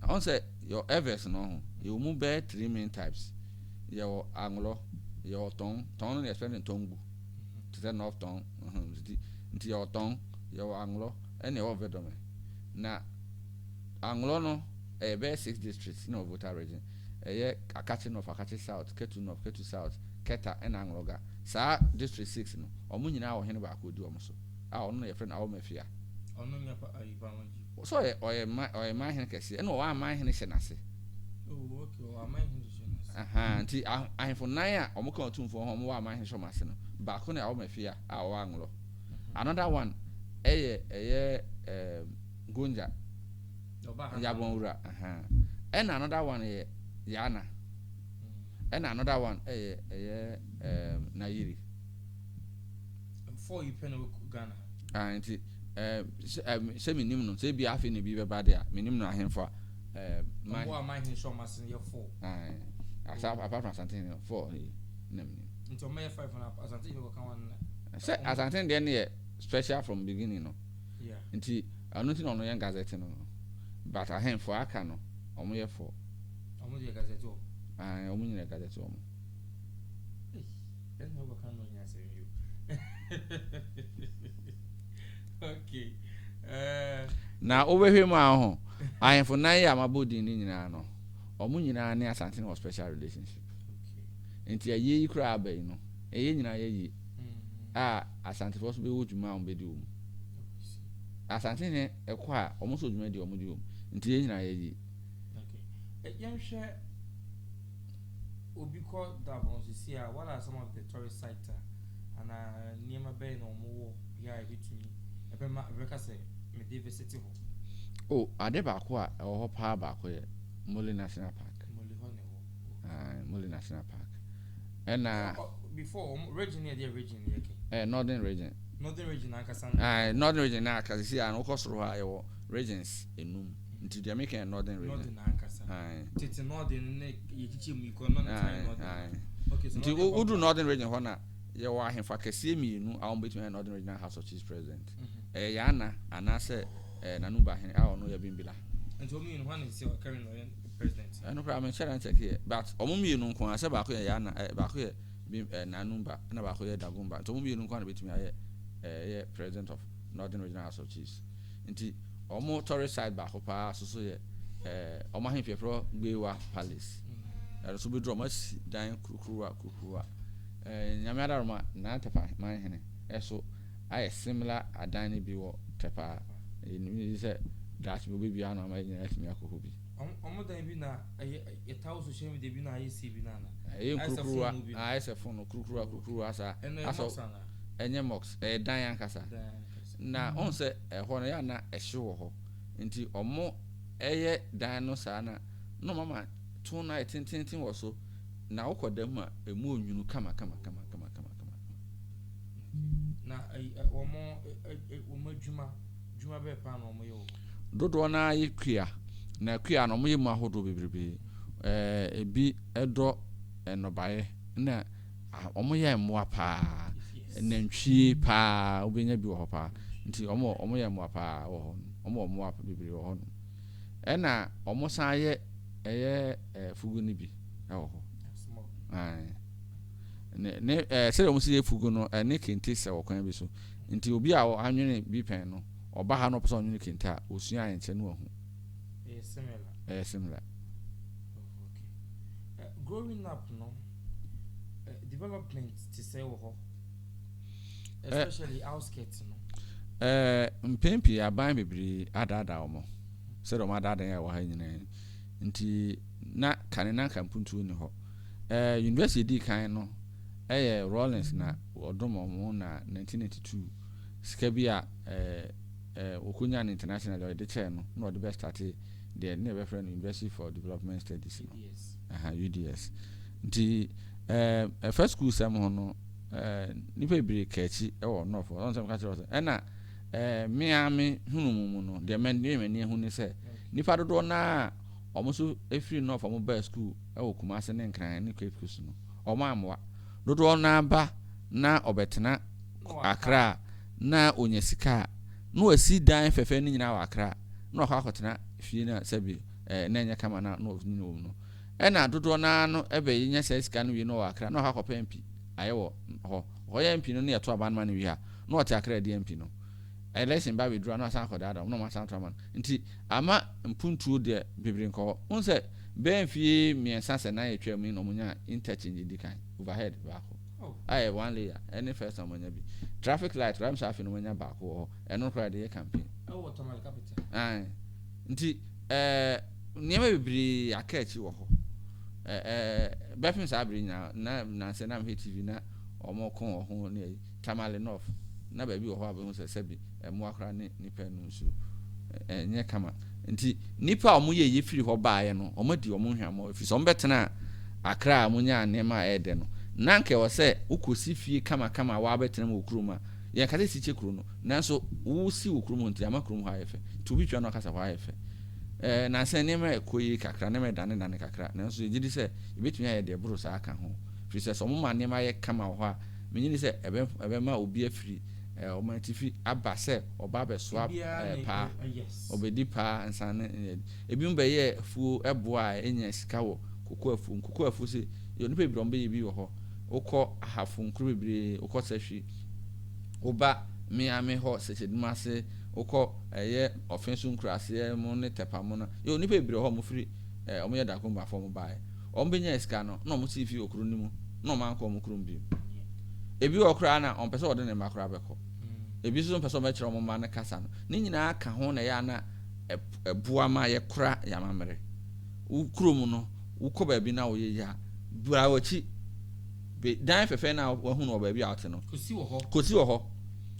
B: Ɔn sɛ yɛwɔ Evers no ho, yɛwɔ mu bɛyɛ three main types. Yɛwɔ Anglɔ, yɛwɔ Tɔn, Tɔn no na yɛfrɛ no Tɔngu, te sɛ North Tɔn, nti nti yɛwɔ Tɔn, yɛwɔ Anglɔ, ɛna yɛwɔ Vedome. Na Anglɔ no ɛyɛ bɛyɛ six districts na wɔ Volta region. Ɛyɛ Akatse North, Akatse South, Ketu North, Ketu South, Keta ɛna Anglɔga. Saa district six no, wɔn nyinaa wɔ hene baako odi wɔn so a ɔno na yɛfrɛ no Awomafia.
A: Ɔno nyɛ pa ayi pa wɔn gyi.
B: So ɔyɛ ɔyɛ man ɔyɛ man hene kɛseɛ ɛna ɔwɔ aman hene hyɛ n'ase.
A: Oh okay ɔwɔ aman hene hyɛ n'ase.
B: Ahaa, nti ahemfo nan a wɔka Otumfoɔ ho a wɔwɔ aman hyehyɛ wɔn ase no, baako ne Awomafia a ɔwɔ Anglɔ. Another one ɛyɛ ɛyɛ ɛɛm Gonja, Yabɔnwura, ahaa. Ɛna another one yɛ Yaana. Ɛna another one ɛyɛ ɛyɛ ɛɛm Nayiri.
A: Four yi pɛ na wɔ Ghana ha.
B: Ah, nti ɛɛ sɛ sɛ menim no, sɛ ebi afei na ebi bɛba de a, menim no ahemfo a
A: ɛɛ man. Ɔmo a man hyehyɛ wɔn ase no yɛ four.
B: Aye. Asa apart from Asante no, four yi na menim.
A: Nti ɔmo yɛ five na Asante hene kɔka wɔn na.
B: Sɛ Asante deɛ no yɛ special from beginning no. Yeah. Nti ɛno nti na ɔno yɛ gazette no no. But ahemfo aka no, ɔmo yɛ four.
A: Ɔmo deɛ gazette wɔ.
B: Aye, ɔmo nyina gazette wɔ mo.
A: Ei, ɛna wobɛka no ɔnyɛ asɛm yi o. Okay. Uh,
B: Na wobɛhwɛ mu a ho ahemfo nan yi a mabɔ din no nyinaa no, ɔmo nyinaa ne Asante no wɔ special relationship.
A: Okay.
B: Nti ayie yi koraa aba yi no, ɛyɛ nyinaa yɛ yie. A Asantefoɔ nso bɛwɔ dwuma a wɔbɛdi wɔ mu. Asante ne ɛkɔ a wɔn nso dwuma di wɔn di wɔ mu. Nti yɛn nyinaa yɛ yie.
A: Okay. Yɛnhwɛ obi kɔ Dagbon sisi a, what are some of the tourist sites a anaa nneɛma bɛyɛ na wɔn wɔ yɛ a ebetumi ɛbɛma ɛbɛka sɛ mede visit hɔ?
B: Oh, ade baako a ɛwɔ hɔ paa baako yɛ Mole National Park.
A: Mole hɔ na ɛwɔ.
B: Ah, Mole National Park. Ɛna.
A: Before wɔn region yɛ deɛ region yɛ kɛ.
B: Northern region.
A: Northern region ankasa.
B: Ah, Northern region na akasa si a wokɔ soro hɔ a yɛwɔ regions enum. Nti deɛ meka yɛ Northern region.
A: Northern ankasa. Tete Northern ne yɛkyikyɛ mu ikɔ Northern Northern. Okay, so
B: nti woduru Northern region hɔ na yɛwɔ ahemfo akɛseɛ mmienu a wɔbɛtumi ayɛ Northern Regional House of Chiefs president. Ɛyɛ Yaana anaasɛ Nanumba hene a ɔno yɛ Bimbila.
A: Nti wɔn mmienu hwan na sisi ɔkari na ɔyɛ president?
B: Ɛno koraa menhyɛ da nkyɛkeɛ, but wɔn mmienu nko ara, sɛ baako yɛ Yaana, baako yɛ Bim Nanumba ɛna baako yɛ Dagomba, nti wɔn mmienu nko ara na bɛtumi ayɛ ɛyɛ president of Northern Regional House of Chiefs. Nti wɔn tourist site baako paa so so yɛ wɔn ahemfie yɛfrɛ Gbewa Palace. Ɛno nso bɛduru wɔn asi dan kurukuruwa kurukuruwa. Nyame adaroma Nana Tepa Manhene ɛso ayɛ similar adan no bi wɔ Tepa a yɛnim sɛ daakye bi wɔbɛbue ano ama yɛn nyinaa atumi akɔ hɔ bi.
A: Wɔn dan bi na ɛyɛ yɛtaa wɔ social media bi na ayɛ sei bi na ana?
B: Ɛyɛ nkurukuruwa, ayɛ sɛ fon kurukuruwa kurukuruwa saa.
A: Ɛno ɛyɛ mosque anaa?
B: Ɛnyɛ mosque, ɛyɛ dan ankasa. Na ɔn sɛ ɛhɔ no yɛ a na ɛhye wɔ hɔ nti ɔmo ɛyɛ dan no saa na na ɔmo ama to no ayɛ tententen wɔ so na wokɔ dan mu a emu onwunu kama kama kama kama kama kama.
A: Na wɔn wɔn adwuma dwuma bɛɛ paa na wɔn yɛ wɔ.
B: Dodoɔ no ara yɛ kua na kua no wɔn yɛ mu ahodoɔ bebrebe. Ɛɛ ebi ɛdɔ nnɔbaeɛ na wɔn yɛ mmoa paa, nantwie paa wobɛnya bi wɔ hɔ paa nti wɔn wɔ wɔn yɛ mmoa paa wɔ hɔ wɔn wɔ mmoa bebree wɔ hɔ nom. Ɛna wɔn san yɛ ɛyɛ ɛɛ fugu no bi ɛwɔ hɔ. Ae. Ne ne ɛɛ sɛdeɛ wɔn si yɛ fugu no ɛne kente sɛ wɔ kwan bi so nti obi a anwene bi pɛn no ɔba ha na ɔpɛ sɛ ɔnwene kente a osua ayɛ nkyɛn no wahu.
A: Ɛyɛ similar.
B: Ɛyɛ similar.
A: Oh, okay. Growing up no, development te sɛ wɔ hɔ, especially outskirts no.
B: Mpɛn pii aban bebree adaadaa wɔn sɛdeɛ wɔn adaadaa yɛn wɔ ha nyinaa yi nti na kane na nka mpuntuo nni hɔ. University edi kan no ɛyɛ Rawlings na ɔdom wɔn na 1992 sika bi a wɔkɔnya no international ɔde kyɛɛ no na ɔde bɛ starte deɛ ne yɛbɛfrɛ no University for Development Studies no, aha, UDS. Nti ɛfa sukuu sɛm ho no, nnipa bebree ka akyi wɔ North hɔ. Ɔno sɛ meka kyerɛ wo sɛ ɛna me ara me hunu mu mu no, deɛ mede m'ani ahu ne sɛ nnipa dodoɔ no ara a wɔn nso firi North wɔn baa sukuu wɔ Kumasi ne Nkran ne Cape Coast no, wɔn ammoa. Dodoɔ no ara ba na ɔbɛtena Accra na ɔnya sika a, na wasi dan fɛfɛ no nyinaa wɔ Accra na wakɔ akɔtena fie no a sɛbi na ɛnyɛ kama na na ɔnyini wɔ mu no. Ɛna dodoɔ no ara no bɛnya saa sika no wie no wɔ Accra na wakɔ akɔpɛ MP ayɛ wɔ hɔ. Ɔkɔyɛ MP no na yɛto aba no ma no wie a, na ɔte Accra adi MP no. Election ba bɛduru a na wasan akɔdaadaa wɔn na wɔasan ato ama no. Nti ama mpuntuo deɛ bebree nkɔ hɔ. Wohu sɛ bɛyɛ mfie mmiɛnsa sɛ nan atwa mu yi na wɔnyaa interchange di kan, overhead baako. A ɛyɛ one layer, ɛne first time wɔanya bi. Traffic light koraa mesɛ afei na wɔanya baako wɔ hɔ, ɛno koraa yɛde yɛ campaign.
A: Ɛwɔ Tamale capital.
B: Ae. Nti ɛɛ nneɛma bebree aka akyi wɔ hɔ. Ɛɛ bɛpem saa bere nyinaa na nansɛ na mehwɛ TV na wɔn ko wɔ ho ne ayi Tamale North na baabi wɔ hɔ a bɛhu sɛ sɛbi mmoa koraa ne nipa nu nsuo ɛnyɛ kama nti nipa a wɔn yɛ yɛ firi hɔ baeɛ no wɔn adi wɔn hwamɔ ɛfiri sɛ wɔn bɛtena Accra a wɔn nyaa nneɛma a ɛyɛ dɛ no na anka ɛwɔ sɛ wokɔsi fie kamakama a wɔabɛtena mu wɔ kurom a yɛn kasa si kyɛ kuro no nanso wosi wɔ kurom hɔ nti ama kurom hɔ ayɛ fɛ nti obi twa no akasa hɔ ayɛ fɛ. Ɛɛ, nnansa yi nneɛma rekɔ yie kakra, nneɛma redanedane kakra, nanso yɛgye di sɛ yɛbɛtumi ayɛ deɛ ɛboro saa aka ho. Ɛfiri sɛ, sɛ wɔma nneɛma yɛ kama wɔ hɔ a, mennye nni sɛ ɛbɛ, ɛbɛma obi afiri ɛɛ ɔman atifi aba sɛ ɔba abɛsoa ɛɛ paa. Ɔbɛdi paa ansa ne ne Ebinom bɛyɛɛ afuo boa a ɛnya sika wɔ koko afuo mu. Koko afuo sei, yɛ nnipa bebree a wɔbɛyɛ bi wɔ hɔ. Wokɔ Ahafo nkuro bebree, wokɔ Sahwi, woba Miami hɔ, Sɛkyɛdum ase, wokɔ ɛyɛ ɔfe so nkuraaseɛ mu ne Tɛpa mu no, yɛwɔ nnipa bebree wɔ hɔ a wɔfiri ɛɛ wɔyɛ Dagombafo wɔn baeɛ. Wɔn bɛnyaa sika no na wɔn sii fie wɔ kuro no mu na wɔn ankɔ wɔn kurom bio. Ebi wɔ hɔ koraa na wɔmpɛ sɛ wɔde ne mma koraa bɛkɔ. Ebi nso mpɛ sɛ wɔbɛkyerɛ wɔn mma no kasa no. Ne nyinaa ka ho na ɛyɛ a na ɛboa ma yɛkora yɛn amammerɛ. Wo kurom no, wokɔ baabi na woyɛ yie a, bra w'akyi. Be dan fɛfɛ no a wahu no wɔ baabi a wote no.
A: Kɔsi wɔ hɔ.
B: Kɔsi wɔ hɔ.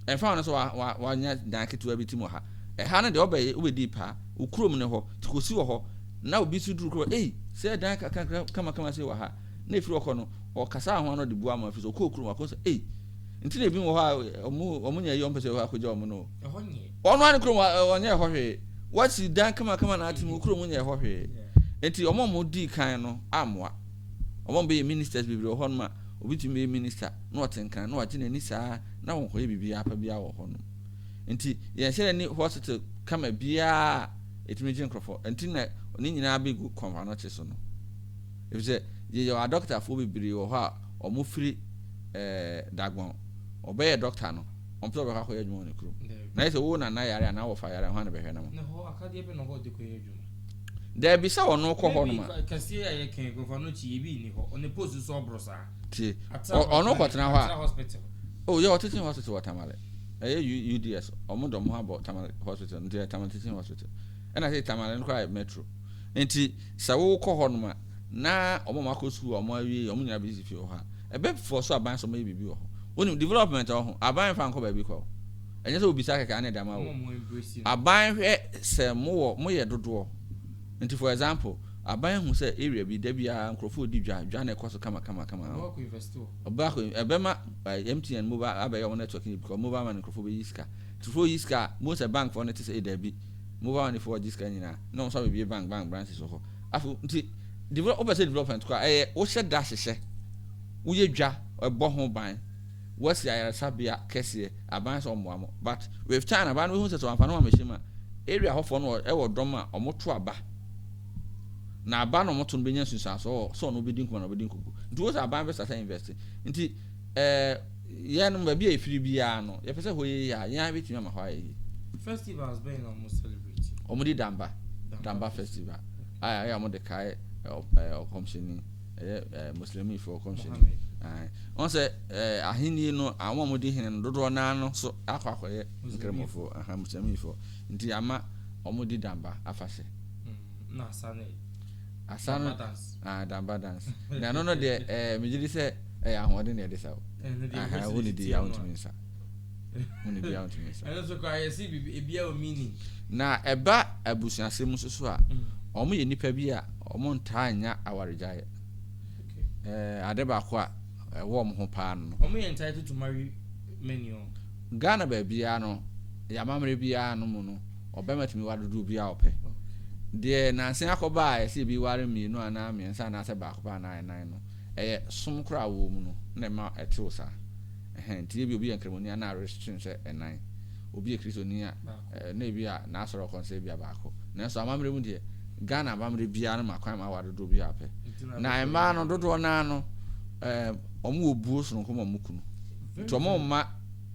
B: Ɛmfa ho no sɛ wa wa wanya dan ketewa bi tim wɔ ha. Ɛha no deɛ wobɛyɛ wobɛdii paa. Wo kurom ne hɔ. Nti kɔsi wɔ hɔ. Na obi nso duru kurom ei sɛ dan kakra kamakama sei wɔ ha. Na ɛfiri hɔ kɔ no ɔkasa ho ano de bua ma ɛfiri sɛ ɔkɔɔ kurom akɔ sɛ ei nti na ebi wɔ hɔ a ɔmo ɔmo nya yi ɔmo pɛ sɛ ɛhɔ akɔgya ɔmo no.
A: Ɛhɔ nyɛ.
B: Ɔno ara ne kurom ɔnyɛ ɛhɔ hwee. Wasi dan kamakama na ate mu kurom nyɛ ɛhɔ hwee. Nti ɔmo a ɔmo dii kan no ammoa. Ɔmo a ɔmo bɛyɛ ministers bebree wɔ hɔ nom a obi tumi bɛyɛ minister na ɔte nkran na wagye n'ani saa na wɔnkɔyɛ biribiara pa biara wɔ hɔnom. Nti yɛnhyɛ da nni hospital kama biara a ɛtumi gye nkurɔfoɔ. Nti na ne nyinaa bɛgu Kɔmfanɔkye so no. Ɛfiri sɛ yɛyɛ adɔkotafoɔ bebree wɔ hɔ a wɔfiri eh, Dagbon. Ɔbɛyɛ dɔkta no, ɔmpɛ sɛ ɔbɛkɔ akɔyɛ adwuma wɔ ne kurom. Na yɛ sɛ wo nana yare anaa wɔfa yare a, hwan na bɛhwɛ no ma?
A: Na hɔ akadeɛ bɛ na ɔde kɔyɛ adwuma?
B: Daabi sɛ ɔno kɔ hɔ nom a.
A: Maybe kɛseɛ a yɛka yi, Kɔmfanɔkye, ebi nni hɔ. Ɔne post nso ɔboro saa.
B: Tie, ɔno kɔtena hɔ a. Oh yɛ wɔ teaching hospital wɔ Tamale. Ɛyɛ UDS. Ɔmo de ɔmo ho abɔ Tamale hospital nti ɛyɛ Tamale teaching hospital. Ɛna sɛ Tamale no koraa yɛ metro. Nti sɛ wokɔ hɔ nom a na ɔmo a ɔmo akɔ sukuu a ɔmo awie ɔmo nyinaa bɛsisi fie wɔ hɔ a ɛbɛ fɔ so aban sɛ ɔmo yɛ biribi wɔ hɔ. Wonim development wɔ ho aban mfa nkɔ baabi kwa o. Ɛnyɛ sɛ wobisa kɛkɛ ana ɛde ama wo. Aban hwɛ sɛ mowɔ moyɛ dodoɔ. Nti for example Aban ahu sɛ area bi da biara nkurɔfoɔ redi dwa, dwa no ɛkɔ so kama kama kama.
A: Ɔbɛkɔ akɔ invest wɔ
B: hɔ. Ɔbɛkɔ akɔ, ɛbɛma MTN mobile abɛyɛ wɔn network no because mobile money nkurɔfoɔ bɛyi sika. Nti nkurɔfoɔ yi sika a, bohu sɛ bank foɔ no te sɛ ee daabi, mobile money foɔ gye sika nyinaa, na wɔn nso abɛbie bank bank branches wɔ hɔ. Afei nti develop, wopɛ sɛ development kɔ a, ɛyɛ wohyɛ da hyehyɛ, woyɛ dwa, ɛbɔ ho ban, woasi ayaresabea kɛseɛ, aban sɛ ɔmmoa mo. But with time aban no bɛhu sɛ sɛ wɔamfa ne ho ammɛhyɛ mu a, area hɔfoɔ no wɔ dɔm a wɔto aba. Na aba na wɔto no bɛnya nsunsuansoɔ wɔ sɛ ɔno bɛdi nkuma na ɔbɛdi nkugu. Nti wo sɛ aban bɛsa sɛ invest. Nti ɛɛ yɛn baabi a yɛfiri biara no yɛpɛ sɛ hɔ yɛ yie a yɛn ara bɛtumi ama hɔ ayɛ yie.
A: Festivals bɛn na wɔn celebrate?
B: Wɔn di Damba, Damba festival a ɛyɛ a wɔn de kae ɔkɔmhyɛni ɛyɛ ɛɛ Muslimifoɔ ɔkɔmhyɛni. Wɔn sɛ ɛɛ ahenni no wɔn a wɔdi hene no dodoɔ naa no so akɔ akɔyɛ nkramofoɔ, aha Muslimifoɔ. Nti ama wɔn di Damba afahyɛ.
A: Na asa no yɛ.
B: Asa no ah damba dance. Na ɛno no deɛ ɛɛ megye di sɛ ɛyɛ ahoɔden na ɛde sa o. Aha wo ne di ya wontumi nsa. Wo ne di ya wontumi nsa.
A: Ɛno nso koraa yɛsi bibi ebia wɔ meaning.
B: Na ɛba abusuasɛm mu nso so a, wɔn yɛ nipa bi a wɔn ntaa nya awaregyaeɛ. Ɛɛ ade baako a ɛwɔ wɔn ho paa no.
A: Wɔn yɛ entitled to marry many o.
B: Ghana baabiara no, yɛn amammerɛ biara no mu no. Ɔbarima tumi ware dodoɔ biara a ɔpɛ. Deɛ nnansa yi akɔba a ɛsɛ ebi ware mmienu anaa mmiɛnsa anaasɛ baako pɛ anaa nnan no, ɛyɛ som koraa a wɔwɔ mu no na ɛma ɛtew saa. Ɛhɛn, nti ebi obi yɛ Nkramoni a na arestrict no sɛ nnan. Obi yɛ Kristoni a, na ebi a n'asɔre a ɔkɔ no sɛ ebia baako. Nanso amammerɛ mu deɛ, Ghana amammerɛ biara no ma kwan ma aware dodoɔ biara a ɔpɛ. Na mmaa no dodoɔ no ara no, ɛɛ, wɔn wɔ buo sononko ma wɔn kunu. Nti wɔn mma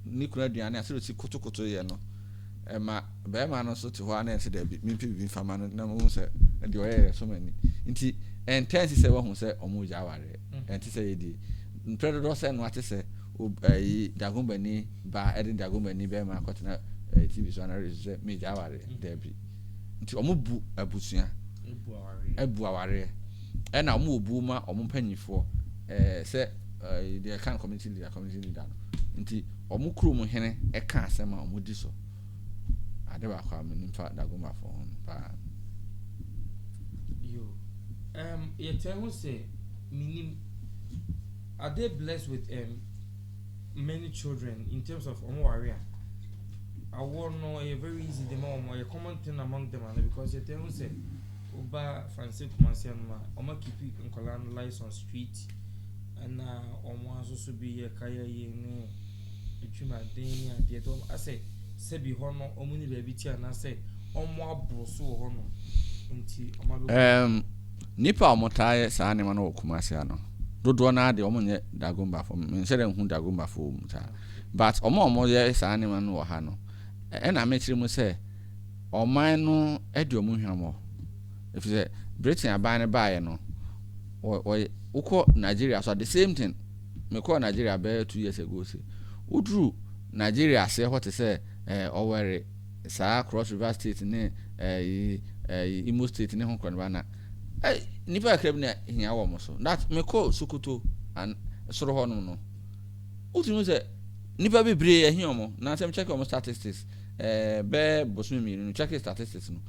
B: ne kunu aduane a sɛdeɛ ɔsi kotokoto yɛ no, Ɛma barima no nso te hɔ ara na ɛsɛ daabi, mempɛ biribi mfa ma no na mahu sɛ deɛ ɔyɛ yɛ so m'ani. Nti ɛntɛ nsi sɛ wahu sɛ wɔn regya awareɛ. Mm. Ɛnte sɛ yɛdie. Mprɛ dodoɔ sɛ no ate sɛ ɛyi Dagombani ba ɛde Dagombani bɛrima akɔtena ɛyi TV so anaa radio so sɛ megya awareɛ. Mm. Daabi. Nti wɔn bu abusua. Ebu awareɛ. Ɛna wɔn wɔ buo ma wɔn mpanyinfoɔ ɛɛ sɛ ɛɛ deɛ ɛka no community leader community leader no nti wɔn kurom hene ɛka asɛm a wɔn di so. Ade baako a menim fa Dagombafoɔ ho no paa.
A: Yo, um, yɛtɛ ho sɛ menim are they blessed with um, many children in terms of wɔn ware a awoɔ no ɛyɛ very easy de ma wɔn ɛyɛ common thing among them ana because yɛtɛ ho sɛ woba fanse Kumasi anom a wɔn akipi nkwadaa no lives on street ɛna wɔn asoso bi yɛ kaya yie ne adwumaden ne adeɛ dɔm asɛ sɛbi hɔ no wɔn ni baabi ti anaasɛ wɔn aboro so wɔ hɔ no nti wɔn abɛkɔ.
B: Nnipa a wɔtaa yɛ saa nneɛma no wɔ Kumasi ha no, dodoɔ no ara deɛ wɔnyɛ Dagombafo. Menhyɛ da nhu Dagombafo wɔ mu saa. But wɔn a wɔyɛ saa nneɛma no wɔ ha no, ɛna mekyerɛ mu sɛ ɔman no de wɔn hwammɔ. Ɛfiri sɛ Britain aban no baeɛ no, wokɔ Nigeria so a, the same thing. Mekɔɔ Nigeria bɛyɛ 2 years ago se, woduru Nigeria aseɛ hɔ te sɛ Owerri, saa Cross River State ne ɛyi ɛyi Imo State ne ho korɔ no ba na ɛ nipa kakra bi na hia wɔ mo so. That mekɔɔ Sokoto an soro hɔ nom no, wotumi sɛ nipa bebree ahia wɔn na sɛ check wɔn statistics bɛɛ bosome 2 no, check statistics no,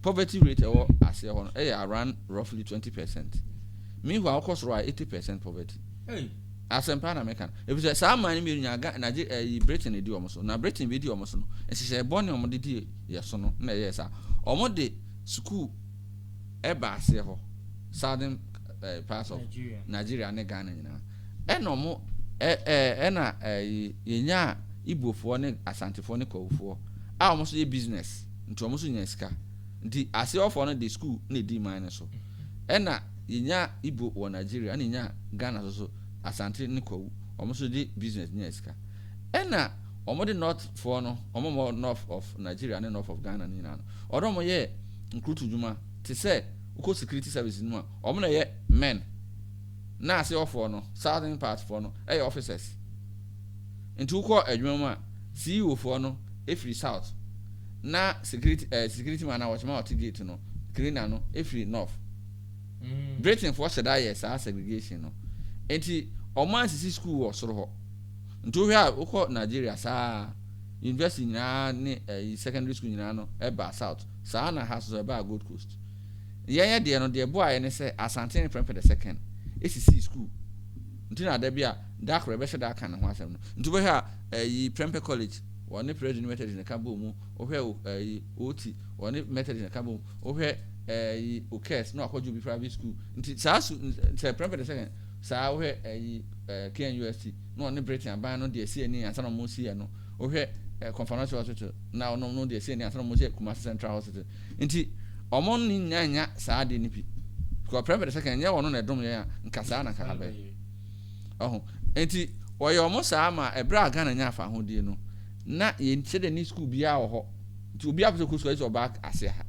B: poverty rate ɛwɔ aseɛ hɔ no ɛyɛ around roughly 20%. Meanwhile, wokɔ soro a, 80% poverty.
A: Hey.
B: Asɛmpa na meka no, efisɛ saa aman no mmienu nyinaa Ga Nigeria ɛyi Britain edi wɔn so. Na Britain bedi wɔn so no, nhyehyɛe bɔne a wɔn de di yɛ so no na ɛyɛɛ saa. Wɔn de sukuu ɛba aseɛ hɔ, southern parts of
A: Nigeria.
B: Nigeria ne Ghana nyinaa, ɛna wɔn ɛ ɛ ɛna ɛyi yɛnyaa Igbofoɔ ne Asantefoɔ ne Kwawufoɔ a wɔn nso yɛ business, nti wɔn nso nya sika, nti aseɛfoɔ no de sukuu na edi man no so. Ɛna yɛnya Igbo wɔ Nigeria, ɛna yɛnya Ghana nso so Asante ne Kwawu, wɔn nso de business nya sika. Ɛna wɔn de northfoɔ no, wɔn a wɔwɔ north of Nigeria ne north of Ghana no nyinaa no, ɔde wɔn yɛ nkurutu dwuma te sɛ wokɔ security service no mu a, wɔn na yɛ men, na aseɛfoɔ no, southern part foɔ no, ɛyɛ officers. Nti wokɔ adwuma mu a, CEO foɔ no efiri south, na security man a wɔkyɛn a ɔte gate no, cleaner no, efiri north. Britain foɔ hyɛ da yɛ saa segregation no, nti wɔn ansisi school wɔ soro hɔ. Nti wohwɛ a, wokɔ Nigeria saa, university nyinaa ne secondary school nyinaa no ɛba south saa, na ha so ɛba Gold Coast. Yɛn yɛ deɛ no deɛ boa yɛ ne sɛ Asante ne Prempeh the Second esisi school, nti na ada bi a da koro ɛbɛhyɛ da aka ne ho asɛm no. Nti wobɛhwɛ a, ɛyi Prempeh College, wɔne President Methodist ne ka bɔ mu. Wohwɛ ɛyi Oti, wɔne Methodist ne ka bɔ mu. Wohwɛ ɛyi Okes na wakɔgye obi private school. Nti saa su sɛ Prempeh the Second saa, wohwɛ ɛyi KNUST na ɔne Britain aban no deɛ si ani ansa na wɔn si yɛ no. Wohwɛ Komfo Anokye Hospital na ɔno no deɛ si ani ansa na wɔn si Kumasi Central Hospital. Nti wɔn ne nya nya saa adeɛ no bi because Prempeh the Second nyɛ wɔn na ɛdom yɛn a, nka saa na nka ha bɛyɛ ɔho. Nti wɔyɛ wɔn saa ma ɛbrɛ a Ghana nya afa ahodie no na yɛn sɛdeɛ ne school biara wɔ hɔ, nti obi apɛ sɛ kɔ sukuu ayɛ sɛ ɔba ase ha,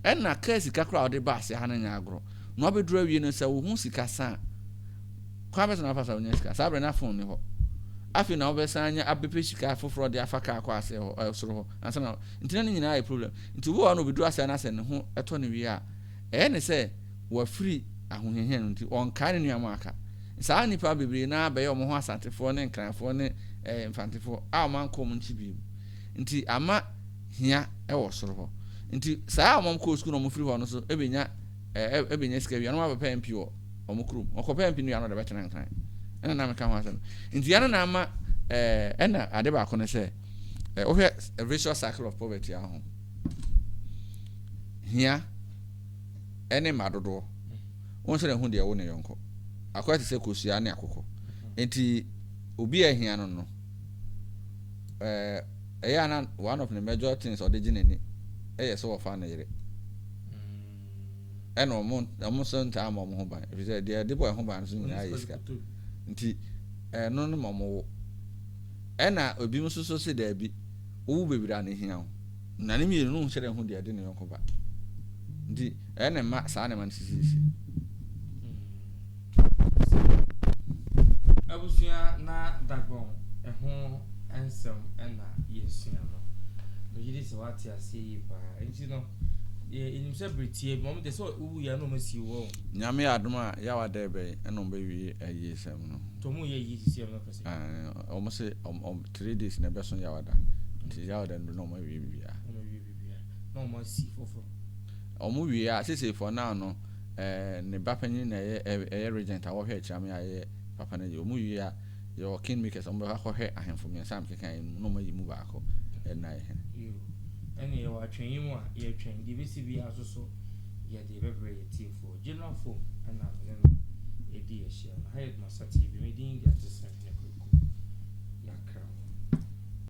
B: ɛna kaa sika koraa a ɔde ba ase ha no nyɛ agorɔ. Na wabɛduru awie no sɛ wo ho sika sa a, kwan bɛsɛ na wafa sa wonya sika saa berɛ na phone ne hɔ. Afei na wobɛsan anya abɛpɛ sika foforɔ de afa kaa kɔ ase hɔ, soro hɔ ansa na. Nti na ne nyinaa yɛ problem. Nti obi wɔ hɔ na obɛduru ase na sɛ ne ho ɛtɔ ne wie a, ɛyɛ ne sɛ wafiri ahohiahia no, nti ɔnkae ne nnuama aka. Saa nnipa bebree naa bɛyɛ wɔn ho Asantefoɔ ne Nkranfoɔ ne Mfantefoɔ a wɔn ankɔ wɔn nkyi bio, nti ama hia ɛwɔ soro hɔ. Nti saa a wɔn kɔɔ sukuu na wɔn firi hɔ no so ɛbɛnya sika wie a, na wɔn abɛpɛ MP wɔ wɔn kurom. Wɔkɔpɛ MP no wie a, na wɔde bɛtena Nkran. Ɛna na meka ho asɛm. Nti yɛn na ama ɛna ade baako no sɛ wohwɛ vicious cycle of poverty aho hia ɛne mma dodoɔ wɔn nso na ehu deɛ ɛwɔ ne yɔnko akɔyɛ te sɛ kosua ne akokɔ. Nti obi a ehia no ɛyɛ ana one of the major things ɔde gye n'ani ɛyɛ sɛ wɔfa ne yere, ɛna ɔmo nso ntaa ama ɔmo ho ban, efisɛ deɛ ɛde bɔ ɛho ban nso nyinaa yɛ sika. Nti ɛno no ma ɔmo wo, ɛna ebi nso so sɛ daabi, wowu bebree a ne hia wo na ne mmienu no nhyɛ dɛ ho deɛ ɛde ne yɔnko ba. Nti ɛna mma saa nneɛma no sisisisi.
A: Abusua, na Dagbɔn ɛho nsɛm ɛna yɛsua no. Megye di sɛ wate aseɛ yie paa. Nti no Yɛnim sɛ bere tiaa bi mu, wɔn deɛ sɛ wowu yɛ a na wɔn asi wo hɔ.
B: Nyame yɛ adom a, Yawa da ɛbɛn ɛna wɔn bɛwie ayie sɛm no.
A: Nti wɔn yɛ ayie sisi ɛmɛ kɛse?
B: Ɛɛ, wɔn se wɔn 3 days na ɛbɛso Yawa da. Nti Yawa da no na wɔn awie biribiara.
A: Wɔn awie biribiara na wɔn asi foforɔ.
B: Wɔn wie a, sese for now no, ɛɛ ne ba panyin na ɛyɛ regent a wɔhwɛ Akyirame a ɛyɛ papa no yie. Wɔn wie a, yɛwɔ kingmakers a wɔn bɛkɔ akɔhwɛ ahemfo mmiɛnsa a mekeka yi mu na wɔn ayi mu baako ɛna ayɛ hene.
A: Yoo, ɛne yɛwɔ atwɛn yi mu a yɛretwɛn deɛ ɛbɛsi biara nso so yɛde bɛbrɛ yɛ tiefoɔ. General Foam ɛna mene no ɛdi ahyia no. Ha yɛ Dumasa TV, me din de Atesɛm Hene.